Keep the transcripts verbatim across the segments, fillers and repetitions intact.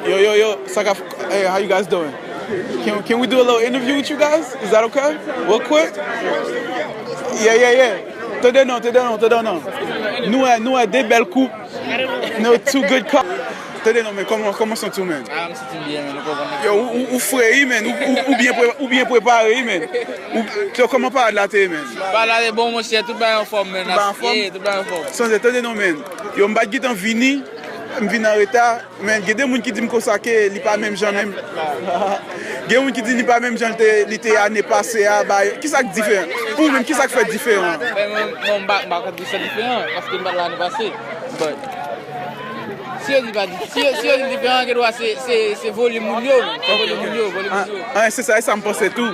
Yo, yo, yo, sa ka, hey, how you guys doing? Can, can we do a little interview with you guys? Is that okay? Real quick? Yeah, yeah, yeah. Tande non, tande non, tande non. Nou wè, nou wè de bèl koup. No, two good couples. Tande non, men kòman, kòman santi w, men? Ah, m santi m byen, men, ou konprann. Yo, ou, ou, ou fre, wi, men. Ou, ou, ou byen pre-, ou byen prepare, wi, men. Ou, yo, kòman parad la te ye, men? Parad la te bon, monchè, tout bagay anfòm, men. Tout bagay anfòm? Yeah, tout bagay anfòm. Sanze, tande non, men. Yo, m pa t gentan vini, m vin an reta. Men gen de moun ki di m konsa ke li pa menm jan menm. Gen moun ki di li pa menm jan li te, li te ane pase a, bay, kisa k diferan? Pou ou menm, kisa k fè diferan? Mwen, mwen, mwen, m pa, m pa konn di sa diferan, paske m pa t la ane pase. But, si yo di pa di, si yo, si yo di diferan, gen dwa se, se, se volim moun yo, se volim moun yo, volim moun yo. Ah, ah, se sa, e sa m panse tou.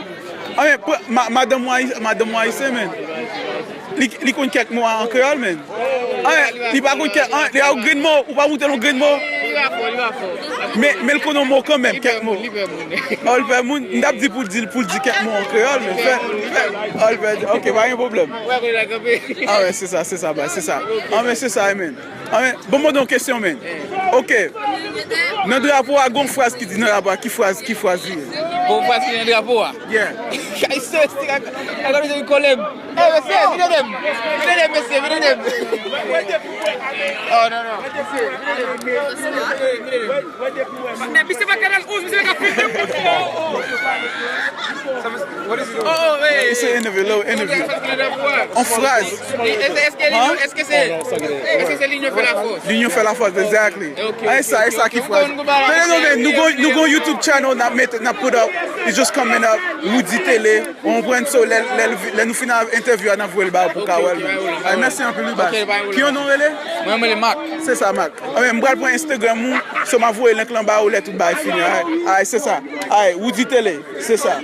Ah, men, pre-, ma-, madanm mwen ayi-, madanm mwen ayisyen, men. Li, li konn kèk mo an kreyòl, men. Ah, men, li pa konn kèk, ah, li a yon grenn mo, ou pa montre l yon grenn mo. Li pa fò, li pa fò. Men, men l konn yon mo kanmenm, kèk mo. Li pè moun, li pè moun. Oh, li pè moun, m t ap di pou l di, pou l di kèk mo an kreyòl, men fè, fè, oh, li pè, ok, pa gen pwoblèm. Ou wè kote l ap kanpe. Ah, men, se sa, se sa, bay, se sa. Ah, men, se sa, men. Ah, men, bon, mwen gen yon kesyon, men. Ok. Nan drapo a, gon fraz ki di nan drapo a, ki fraz, ki fraz li ye? Gon fraz ki nan drapo a? Yeah. Kay sesi, kaka, kaka, kaka, kole m. Eh, mesye, vin ede m. Vin ede m, mesye, vin ede m. Oh, non, non. Mesye, vin ede m. Vin ede m, vin ede m. Men misye pa Kanal onz, misye ka filme. Oh, oh, hey. It's an interview, little interview. On fraz. Èske, èske se, èske se linyon fè lafòs? Linyon fè lafòs, exactly. Ok, ok. E sa, e sa ki fraz. Tande non, men, nou gon, nou gon YouTube channel n ap mete, n ap put up. It's just coming up. Woody Télé. Ou konprann, so, lè, lè, lè nou fin interview a, n ap voye l ba ou pou ka wè l, men. Ay, mèsi anpil, wi, baz. Ki yon non rele? Mwen, mwen rele Marc. Se sa, Marc. Ah, men, m pral pran Instagram ou, so m ap voye link lan ba ou lè tout bagay fini. Ay, ay, se sa. Ay, Woody Télé, se sa.